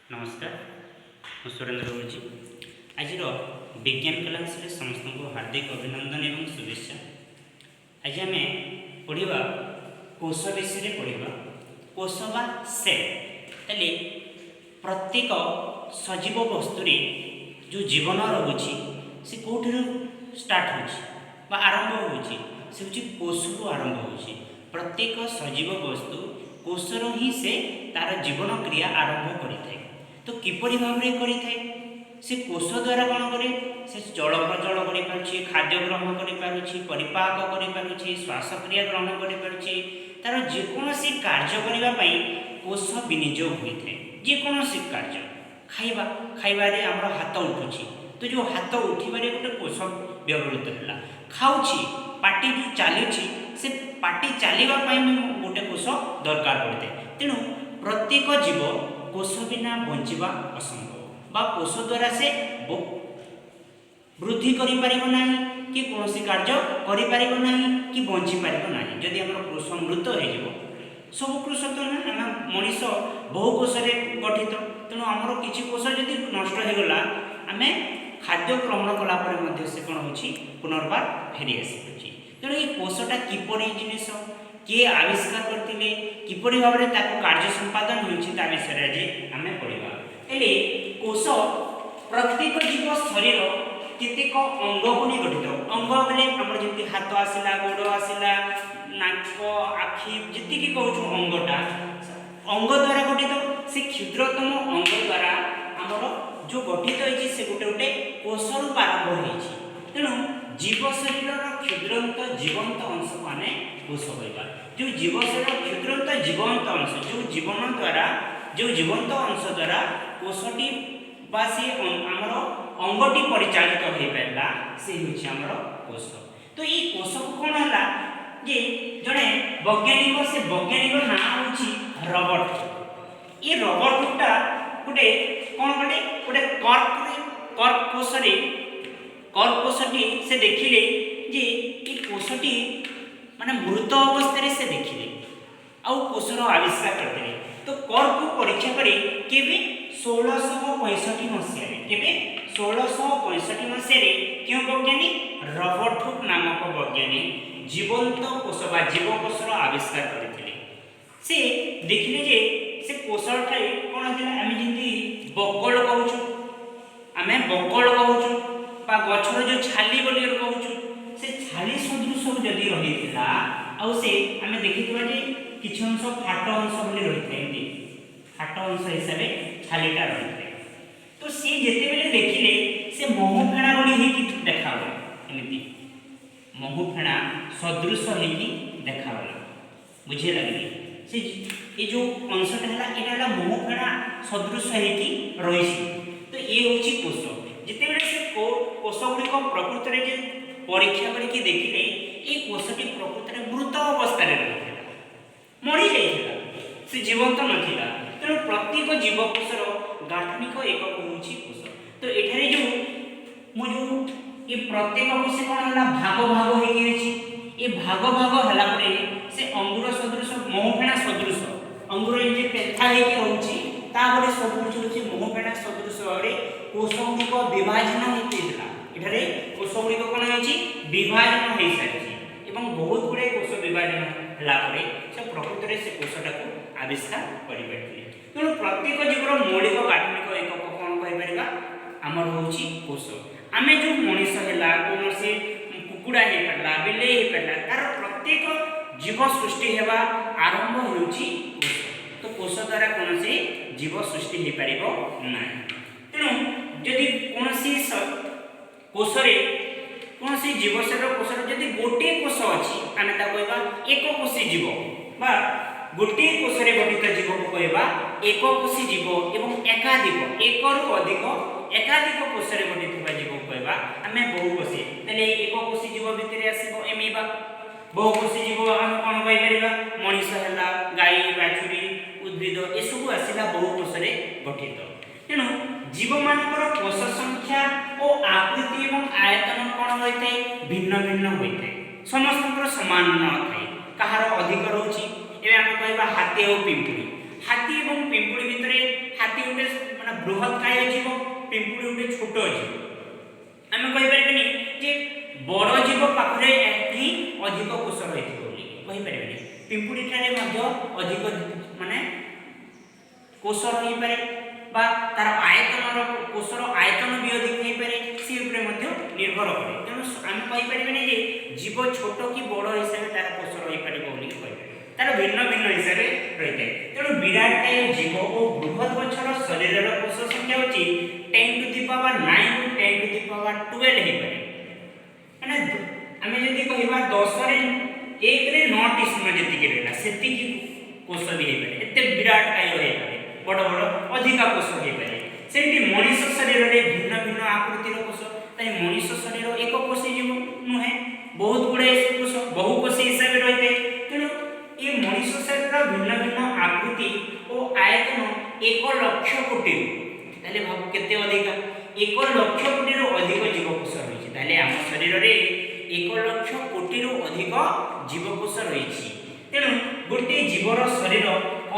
ନମସ୍କାର, ମୁଁ ସୁରେନ୍ଦ୍ର ଗୁରୁଜୀ। ଆଜିର ବିଜ୍ଞାନ କ୍ଲାସରେ ସମସ୍ତଙ୍କୁ ହାର୍ଦ୍ଦିକ ଅଭିନନ୍ଦନ ଏବଂ ଶୁଭେଚ୍ଛା। ଆଜି ଆମେ ପଢ଼ିବା, କୋଷ ବିଷୟରେ ପଢ଼ିବା, କୋଷ ବା ସେଲ୍। ତାହେଲେ ପ୍ରତ୍ୟେକ ସଜୀବ ବସ୍ତୁରେ ଯେଉଁ ଜୀବନ ରହୁଛି, ସେ କେଉଁଠାରୁ ଷ୍ଟାର୍ଟ ହେଉଛି ବା ଆରମ୍ଭ ହେଉଛି? ସେ ହେଉଛି କୋଷରୁ ଆରମ୍ଭ ହେଉଛି। ପ୍ରତ୍ୟେକ ସଜୀବ ବସ୍ତୁ କୋଷରୁ ହିଁ ସେ ତାର ଜୀବନ କ୍ରିୟା ଆରମ୍ଭ କରିଥାଏ। ତ କିପରି ଭାବରେ କରିଥାଏ? ସେ କୋଷ ଦ୍ୱାରା କ'ଣ କରେ? ସେ ଚଳପ୍ରଚଳ କରିପାରୁଛି, ଖାଦ୍ୟ ଗ୍ରହଣ କରିପାରୁଛି, ପରିପାକ କରିପାରୁଛି, ଶ୍ୱାସକ୍ରିୟା ଗ୍ରହଣ କରିପାରୁଛି। ତାର ଯେକୌଣସି କାର୍ଯ୍ୟ କରିବା ପାଇଁ କୋଷ ବିନିଯୋଗ ହୋଇଥାଏ। ଯେକୌଣସି କାର୍ଯ୍ୟ, ଖାଇବା, ଖାଇବାରେ ଆମର ହାତ ଉଠୁଛି, ତ ଯେଉଁ ହାତ ଉଠିବାରେ ଗୋଟେ କୋଷ ବ୍ୟବହୃତ ହେଲା। ଖାଉଛି, ପାଟି ଯେଉଁ ଚାଲୁଛି, ସେ ପାଟି ଚାଲିବା ପାଇଁ ବି ଗୋଟେ କୋଷ ଦରକାର ପଡ଼ିଥାଏ। ତେଣୁ ପ୍ରତ୍ୟେକ ଜୀବ କୋଷ ବିନା ବଞ୍ଚିବା ଅସମ୍ଭବ ବା କୋଷ ଦ୍ୱାରା ସେ ବୃଦ୍ଧି କରିପାରିବ ନାହିଁ କି କୌଣସି କାର୍ଯ୍ୟ କରିପାରିବ ନାହିଁ କି ବଞ୍ଚିପାରିବ ନାହିଁ। ଯଦି ଆମର କୋଷ ମୃତ ହେଇଯିବ, ସବୁ କୋଷ ତ ନୁହେଁ, ଆମେ ମଣିଷ ବହୁ କୋଷରେ ଗଠିତ। ତେଣୁ ଆମର କିଛି କୋଷ ଯଦି ନଷ୍ଟ ହେଇଗଲା, ଆମେ ଖାଦ୍ୟ ଗ୍ରହଣ କଲା ପରେ ମଧ୍ୟ ସେ କ'ଣ ହେଉଛି? ପୁନର୍ବାର ଫେରି ଆସିପାରୁଛି। ତେଣୁ ଏଇ କୋଷଟା କିପରି ଜିନିଷ, କିଏ ଆବିଷ୍କାର କରିଥିଲେ, କିପରି ଭାବରେ ତାକୁ କାର୍ଯ୍ୟ ସମ୍ପାଦନ ହେଉଛି, ତା ବିଷୟରେ ଆଜି ଆମେ ପଢ଼ିବା। ହେଲେ କୋଷ, ପ୍ରତ୍ୟେକ ଜୀବ ଶରୀର କେତେକ ଅଙ୍ଗକୁ ନେଇ ଗଠିତ। ଅଙ୍ଗ ବୋଲେ ଆମର ଯେମିତି ହାତ ଆସିଲା, ଗୋଡ଼ ଆସିଲା, ନାକ, ଆଖି, ଯେତିକି କହୁଛୁ ଅଙ୍ଗଟା ଅଙ୍ଗ ଦ୍ୱାରା ଗଠିତ। ସେ କ୍ଷୁଦ୍ରତମ ଅଙ୍ଗ ଦ୍ୱାରା ଆମର ଯେଉଁ ଗଠିତ ହେଇଛି, ସେ ଗୋଟେ ଗୋଟେ କୋଷରୁ ଆରମ୍ଭ ହେଇଛି। ତେଣୁ ଜୀବ ଶରୀରର କ୍ଷୁଦ୍ରନ୍ତ ଜୀବନ୍ତ ଅଂଶକୁ ଆମେ କୋଷ କହିବା। ଯେଉଁ ଜୀବ ଶରୀରର କ୍ଷୁଦ୍ରନ୍ତ ଜୀବନ୍ତ ଅଂଶ, ଯେଉଁ ଜୀବନ ଦ୍ୱାରା, ଯେଉଁ ଜୀବନ୍ତ ଅଂଶ ଦ୍ୱାରା କୋଷଟି ବା ସେ ଆମର ଅଙ୍ଗଟି ପରିଚାଳିତ ହୋଇପାରିଲା, ସେ ହେଉଛି ଆମର କୋଷ। ତ ଏଇ କୋଷକୁ କ'ଣ ହେଲା ଯେ ଜଣେ ବୈଜ୍ଞାନିକ, ସେ ବୈଜ୍ଞାନିକ ନାଁ ହେଉଛି ରବର୍ଟ। ଏ ରବର୍ଟ ହୁକଟା ଗୋଟେ କ'ଣ କଲେ? ଗୋଟେ କର୍କରେ, କର୍କ କୋଷରେ, କର୍କ କୋଷଟି ସେ ଦେଖିଲେ ଯେ ଏ କୋଷଟି ମାନେ ମୃତ ଅବସ୍ଥାରେ ସେ ଦେଖିଲେ ଆଉ କୋଷର ଆବିଷ୍କାର କରିଥିଲେ। ତ କର୍କକୁ ପରୀକ୍ଷା କରି କେବେ? 1665 ମସିହାରେ। କେବେ? 1665 ମସିହାରେ। କେଉଁ ବୈଜ୍ଞାନିକ? ରବର୍ଟ ହୁକ୍ ନାମକ ବୈଜ୍ଞାନିକ ଜୀବନ୍ତ କୋଷ ବା ଜୀବକୋଷର ଆବିଷ୍କାର କରିଥିଲେ। ସେ ଦେଖିଲେ ଯେ ସେ କୋଷଠାରେ କ'ଣ ହେଇଥିଲା? ଆମେ ଯେମିତି ବକଳ କହୁଛୁ, ଆମେ ବକଳ କହୁଛୁ ବା ଗଛର ଯେଉଁ ଛାଲି ବୋଲି କହୁଛୁ, ସେ ଛାଲି ସଦୃଶ ଯଦି ରହିଥିଲା ଆଉ ସେ ଆମେ ଦେଖିଥିବା ଯେ କିଛି ଅଂଶ ଫାଟ ଅଂଶ ବୋଲି ରହିଥାଏ, ଏମିତି ଫାଟ ଅଂଶ ହିସାବରେ ଛାଲିଟା ରହିଥାଏ। ତ ସିଏ ଯେତେବେଳେ ଦେଖିଲେ, ସେ ମହୁ ଫେଣା ଭଳି ହେଇକି ଦେଖାଗଲା, ଏମିତି ମହୁ ଫେଣା ସଦୃଶ ହେଇକି ଦେଖାଗଲା। ବୁଝିଲା କି? ସେ ଏ ଯେଉଁ ଅଂଶଟା ହେଲା, ଏଇଟା ହେଲା ମହୁ ଫେଣା ସଦୃଶ ହେଇକି ରହିଛି। ତ ଇଏ ହେଉଛି କୋଷ। ଯେତେବେଳେ ସେ କୋଷ ଗୁଡ଼ିକ ପ୍ରକୃତରେ ଯେ ପରୀକ୍ଷା କରିକି ଦେଖିଲେ, ଏଇ କୋଷଟି ପ୍ରକୃତରେ ମୃତ ଅବସ୍ଥାରେ ରହିଥିଲା, ମରିଯାଇଥିଲା, ସେ ଜୀବନ୍ତ ନଥିଲା। ତେଣୁ ପ୍ରତ୍ୟେକ ଜୀବକୋଷର ଗାଠନିକ ଏକକ ହେଉଛି କୋଷ। ତ ଏଠାରେ ଯେଉଁ ମୁଁ ଯେଉଁ ଏ ପ୍ରତ୍ୟେକ କୋଷ କ'ଣ ହେଲା? ଭାଗ ଭାଗ ହେଇକି ଅଛି। ଏ ଭାଗ ଭାଗ ହେଲା ପରେ ସେ ଅଙ୍ଗୁର ସଦୃଶ, ମହୁଫେଣା ସଦୃଶ, ଅଙ୍ଗୁର ଏମିତି ପେନ୍ଥା ହେଇକି ରହୁଛି, ତାପରେ ସବୁ କିଛି ହେଉଛି ମହୁଫେଣା ସଦୃଶ ଭାବରେ କୋଷ ଗୁଡ଼ିକ ବିଭାଜନ ହେଇଥିଲା। ଏଠାରେ କୋଷ ଗୁଡ଼ିକ କ'ଣ ହେଇଛି? ବିଭାଜନ ହେଇସାରିଛି ଏବଂ ବହୁତ ଗୁଡ଼ିଏ କୋଷ ବିଭାଜନ ହେଲା ପରେ ସେ ପ୍ରକୃତରେ ସେ କୋଷଟାକୁ ଆବିଷ୍କାର କରିପାରିଥିଲେ। ତେଣୁ ପ୍ରତ୍ୟେକ ଜୀବର ମୌଳିକ ଗାଠନିକ ଏକକ କ'ଣ କହିପାରିବା? ଆମର ହେଉଛି କୋଷ। ଆମେ ଯେଉଁ ମଣିଷ ହେଲା, କୌଣସି କୁକୁଡ଼ା ହେଇପାରିଲା, ବିଲେଇ ହେଇପାରିଲା, ତାର ପ୍ରତ୍ୟେକ ଜୀବ ସୃଷ୍ଟି ହେବା ଆରମ୍ଭ ହେଉଛି କୋଷ। ତ କୋଷ ଦ୍ୱାରା କୌଣସି ଜୀବ ସୃଷ୍ଟି ହେଇପାରିବ ନାହିଁ। ତେଣୁ ଯଦି କୌଣସି କୋଷରେ, କୌଣସି ଜୀବ ଶରୀର କୋଷରେ ଯଦି ଗୋଟିଏ କୋଷ ଅଛି, ଆମେ ତାକୁ କହିବା ଏକକୋଷୀ ଜୀବ ବା ଗୋଟିଏ କୋଷରେ ଗଠିତ ଜୀବକୁ କହିବା ଏକକୋଷୀ ଜୀବ ଏବଂ ଏକାଧିକ, ଏକରୁ ଅଧିକ, ଏକାଧିକ କୋଷରେ ଗଠିତ ଜୀବକୁ କହିବା ଆମେ ବହୁକୋଷୀ। ତାହେଲେ ଏକକୋଷୀ ଜୀବ ଭିତରେ ଆସିବ ଏମିବା। ବହୁକୋଷୀ ଜୀବ ଆମେ କ'ଣ କହିପାରିବା? ମଣିଷ ହେଲା, ଗାଈ, ବାଛୁରୀ, ଉଦ୍ଭିଦ, ଏସବୁ ଆସିଲା ବହୁକୋଷରେ ଗଠିତ। ତେଣୁ ଜୀବମାନଙ୍କର କୋଷ ସଂଖ୍ୟା ଓ ଆକୃତି ଏବଂ ଆୟତନ କ'ଣ ହୋଇଥାଏ? ଭିନ୍ନ ଭିନ୍ନ ହୋଇଥାଏ। ସମସ୍ତଙ୍କର ସମାନ ନଥାଏ, କାହାର ଅଧିକ ରହୁଛି। ଏବେ ଆମେ କହିବା ହାତୀ ଆଉ ପିମ୍ପୁଡ଼ି। ହାତୀ ଏବଂ ପିମ୍ପୁଡ଼ି ଭିତରେ ହାତୀ ଗୋଟେ ମାନେ ବୃହତ କାୟ ଜୀବ, ପିମ୍ପୁଡ଼ି ଗୋଟେ ଛୋଟ ଜୀବ। ଆମେ କହିପାରିବାନି ଯେ ବଡ଼ ଜୀବ ପାଖରେ ହିଁ ଅଧିକ କୋଷ ରହିଥିବ ବୋଲି କହିପାରିବାନି। ପିମ୍ପୁଡ଼ି ଠାରେ ମଧ୍ୟ ଅଧିକ ମାନେ କୋଷ ରହିପାରେ ବା ତାର ଆୟତନର, କୋଷର ଆୟତନ ବି ଅଧିକ ହେଇପାରେ, ସେ ଉପରେ ମଧ୍ୟ ନିର୍ଭର କରେ। ତେଣୁ ଆମେ କହିପାରିବାନି ଯେ ଜୀବ ଛୋଟ କି ବଡ଼ ହିସାବରେ ତାର କୋଷ ରହିପାରିବ ବୋଲି କହିପାରିବା। ତାର ଭିନ୍ନ ଭିନ୍ନ ହିସାବରେ ରହିଥାଏ। ତେଣୁ ବିରାଟକାୟ ଜୀବ ଓ ବୃହତ ଗଛର ଶରୀରର କୋଷ ସଂଖ୍ୟା ହେଉଛି 10 to the power 9, 10 to the power 12 ହେଇପାରେ। ମାନେ ଆମେ ଯଦି କହିବା 10ରେ 1ରେ 9ଟି ଶୂନ ଯେତିକି ରହିଲା, ସେତିକି କୋଷ ବି ହେଇପାରେ। ଏତେ ବିରାଟ କାୟ ହେଇପାରେ, ବଡ଼ ବଡ଼ ଅଧିକା କୋଷ ହେଇପାରେ। ସେମିତି ମଣିଷ ଶରୀରରେ ଭିନ୍ନ ଭିନ୍ନ ଆକୃତିର କୋଷ। ତାଇ ମଣିଷ ଶରୀର ଏକ କୋଷୀ ଜୀବ ନୁହେଁ, ବହୁତ ଗୁଡ଼ାଏ କୋଷ, ବହୁ କୋଷୀ ହିସାବରେ ରହିଥାଏ। ତେଣୁ ଏ ମଣିଷ ଶରୀରର ଭିନ୍ନ ଭିନ୍ନ ଆକୃତି ଓ ଆୟତନ 1 ଲକ୍ଷ କୋଟିରୁ, ତାହେଲେ ଭାବୁ କେତେ ଅଧିକା, 1 ଲକ୍ଷ କୋଟିରୁ ଅଧିକ ଜୀବକୋଷ ରହିଛି। ତାହେଲେ ଆମ ଶରୀରରେ 1 ଲକ୍ଷ କୋଟିରୁ ଅଧିକ ଜୀବକୋଷ ରହିଛି। ତେଣୁ ଗୋଟିଏ ଜୀବର ଶରୀର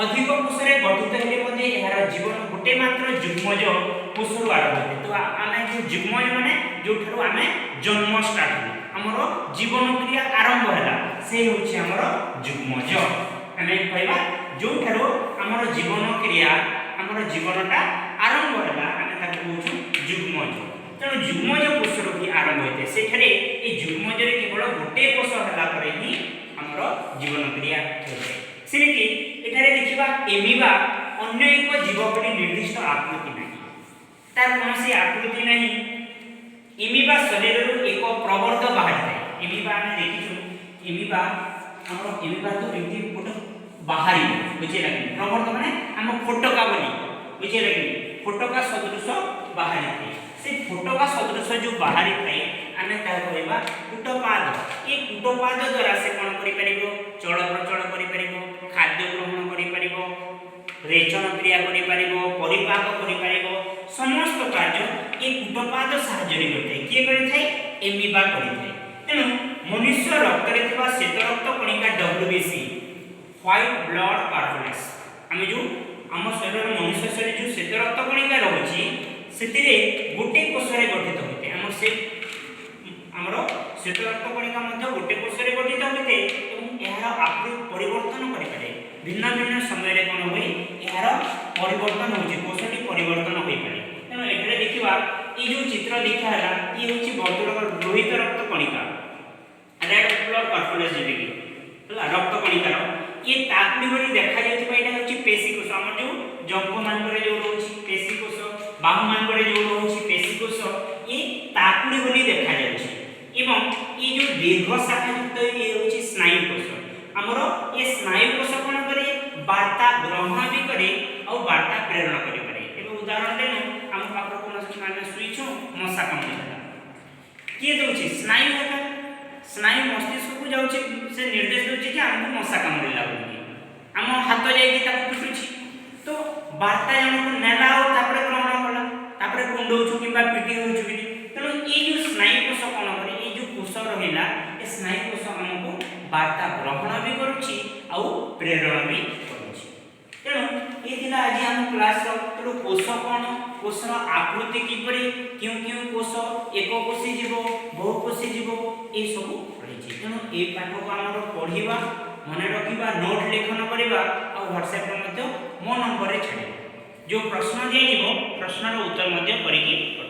ଅଧିକ କୋଷରେ ଗଠିତ ହେଲେ ମଧ୍ୟ ଏହାର ଜୀବନ ଗୋଟେ ମାତ୍ର ଯୁଗ୍ମଜ କୋଷରୁ ଆରମ୍ଭ ହୋଇଥାଏ। ତ ଆମେ ଯେଉଁ ଯୁଗ୍ମଜ, ମାନେ ଯେଉଁଠାରୁ ଆମେ ଜନ୍ମ ଷ୍ଟାର୍ଟ ହେଲୁ, ଆମର ଜୀବନ କ୍ରିୟା ଆରମ୍ଭ ହେଲା, ସେ ହେଉଛି ଆମର ଯୁଗ୍ମଜ। ଆମେ କହିବା ଯେଉଁଠାରୁ ଆମର ଜୀବନ କ୍ରିୟା, ଆମର ଜୀବନଟା ଆରମ୍ଭ ହେଲା, ଆମେ ତାକୁ କହୁଛୁ ଯୁଗ୍ମଜ। ତେଣୁ ଯୁଗ୍ମଜ କୋଷରୁ ହିଁ ଆରମ୍ଭ ହୋଇଥାଏ। ସେଠାରେ ଏଇ ଯୁଗ୍ମଜରେ କେବଳ ଗୋଟିଏ କୋଷ ହେଲା ପରେ ହିଁ ଆମର ଜୀବନ କ୍ରିୟା ହୋଇଥାଏ। ସେମିତି ଏଠାରେ ଦେଖିବା, ଏମିବା ଅନ୍ୟ ଏକ ଜୀବ ଭଳି ନିର୍ଦ୍ଦିଷ୍ଟ ଆକୃତି ନାହିଁ, ତାର କୌଣସି ଆକୃତି ନାହିଁ। ଏମିବା ଶରୀରରୁ ଏକ ପ୍ରବର୍ଦ୍ଧ ବାହାରିଥାଏ। ଏମିବା ଆମେ ଦେଖିଛୁ, ଏମିବା ଆମର ଏମିବା ତ ଏମିତି ଗୋଟେ ବାହାରିବ, ବୁଝିଲା କି? ପ୍ରବର୍ଦ୍ଧ ମାନେ ଆମ ଫୋଟକା ବୋଲି, ବୁଝିଲା କି? ଫୋଟକା ସଦୃଶ ବାହାରିଥାଏ। ସେ ଫୋଟକା ସଦୃଶ ଯେଉଁ ବାହାରିଥାଏ, ଆମେ ତାକୁ କହିବା କୁଟପାଦ। ଏ କୁଟପାଦ ଦ୍ୱାରା ସେ କ'ଣ କରିପାରିବ? ଚଳପ୍ରଚଳ କରିପାରିବ, ଖାଦ୍ୟ ଗ୍ରହଣ କରିପାରିବ, ରେଚନ କ୍ରିୟା କରିପାରିବ, ପରିପାକ କରିପାରିବ। ସମସ୍ତ କାର୍ଯ୍ୟ ଏ କୁଟପାଦ ସାହାଯ୍ୟରେ କରିଥାଏ। କିଏ କରିଥାଏ? ଏମିବା କରିଥାଏ। ତେଣୁ ମନୁଷ୍ୟ ରକ୍ତରେ ଥିବା ଶ୍ଵେତ ରକ୍ତ କଣିକା, ଡବ୍ଲ୍ୟୁବିସି, ହ୍ୱାଇଟ୍ ବ୍ଲଡ୍ କର୍ପସଲ୍ସ, ଆମେ ଯେଉଁ ଆମ ଶରୀରର, ମନୁଷ୍ୟ ଶରୀର ଯେଉଁ ଶ୍ଵେତ ରକ୍ତ କଣିକା ରହୁଛି, ସେଥିରେ ଗୋଟେ କୋଷରେ ଗଠିତ ହୋଇଥାଏ। ଆମର ଶ୍ଵେତ ରକ୍ତ କଣିକା ମଧ୍ୟ ଗୋଟେ କୋଷରେ ଗଠିତ ହୋଇଥାଏ ଏବଂ ଏହାର ଆକୃତି ପରିବର୍ତ୍ତନ କରିପାରେ। ଭିନ୍ନ ଭିନ୍ନ ସମୟରେ କ'ଣ ହୁଏ? ଏହାର ପରିବର୍ତ୍ତନ ହେଉଛି, କୋଷଟି ପରିବର୍ତ୍ତନ ହୋଇପାରେ। ତେଣୁ ଏଠାରେ ଦେଖିବା, ଏଇ ଯେଉଁ ଚିତ୍ର ଦେଖା ହେଲା, ଇଏ ହେଉଛି ବର୍ତ୍ତୁଳ ଲୋହିତ ରକ୍ତ କଣିକା, ରେଡ୍ ବ୍ଲଡ୍ କର୍ପସଲ୍ସ ଯେମିତିକି ହେଲା ରକ୍ତ କଣିକାର। ଇଏ ତାକୁଡ଼ି ଭଳି ଦେଖାଯାଉଥିବା ଏଇଟା ହେଉଛି ପେଶୀ କୋଷ। ଆମର ଯେଉଁ ଜଙ୍ଘମାନଙ୍କରେ ଯେଉଁ ରହୁଛି ପେଶୀ କୋଷ, ବାହୁମାନଙ୍କରେ ଯେଉଁ ରହୁଛି ପେଶୀ କୋଷ, ଇଏ ତାକୁଡ଼ି ଭଳି ଦେଖାଯାଉଛି। ଏବଂ ଏଇ ଯେଉଁ ଦୀର୍ଘ ଶାଖାଯୁକ୍ତ ଇଏ ହେଉଛି ସ୍ନାୟୁ କୋଷ। ଆମର ଏ ସ୍ନାୟୁ କୋଷ କ'ଣ କରେ? ବାର୍ତ୍ତା ଗ୍ରହଣ ବି କରେ ଆଉ ବାର୍ତ୍ତା ପ୍ରେରଣ କରିପାରେ। ଏବେ ଉଦାହରଣ ଦେଲୁ, ଆମ ପାଖରେ କୌଣସି, ଆମେ ଶୋଇଛୁ, ମଶା କାମୁଡ଼ିଦେଲା। କିଏ ଦେଉଛି? ସ୍ନାୟୁ ହେକା। ସ୍ନାୟୁ ମସ୍ତିଷ୍କକୁ ଯାଉଛି, ସେ ନିର୍ଦ୍ଦେଶ ଦେଉଛି ଯେ ଆମକୁ ମଶା କାମୁଡ଼ିଲା ବୋଲିକି। ଆମ ହାତ ଯାଇକି ତାକୁ ପିଟୁଛି। ତ ବାର୍ତ୍ତା ଜଣକୁ ନେଲା ଆଉ ତାପରେ ଗ୍ରହଣ କଲା, ତାପରେ କୁଣ୍ଡଉଛୁ କିମ୍ବା ପିଟି ହେଉଛୁ କି। ତେଣୁ ଏଇ ଯେଉଁ ସ୍ନାୟୁ କୋଷ କ'ଣ କରେ? ଏଇ ଯେଉଁ କୋଷ ରହିଲା, ଏ ସ୍ନାୟୁ କୋଷ ଆମକୁ ବାର୍ତ୍ତା ଗ୍ରହଣ ବି କରୁଛି ଆଉ ପ୍ରେରଣ ବି କରୁଛି। ତେଣୁ ଏ ଥିଲା ଆଜି ଆମ କ୍ଲାସର। ତେଣୁ କୋଷ କ'ଣ, କୋଷର ଆକୃତି କିପରି, କେଉଁ କେଉଁ କୋଷ ଏକକୋଷୀ ଜୀବ, ବହୁକୋଷୀ ଜୀବ, ଏସବୁ ରହିଛି। ତେଣୁ ଏଇ ପାଠକୁ ଆମର ପଢ଼ିବା, ମନେ ରଖିବା, ନୋଟ୍ ଲେଖନ କରିବା ଆଉ ହ୍ୱାଟ୍ସଆପ୍ରେ ମଧ୍ୟ ମୋ ନମ୍ବରରେ ଛାଡ଼ିବା। ଯେଉଁ ପ୍ରଶ୍ନ ଦିଆଯିବ, ପ୍ରଶ୍ନର ଉତ୍ତର ମଧ୍ୟ କରିକି ପଠାଇବା।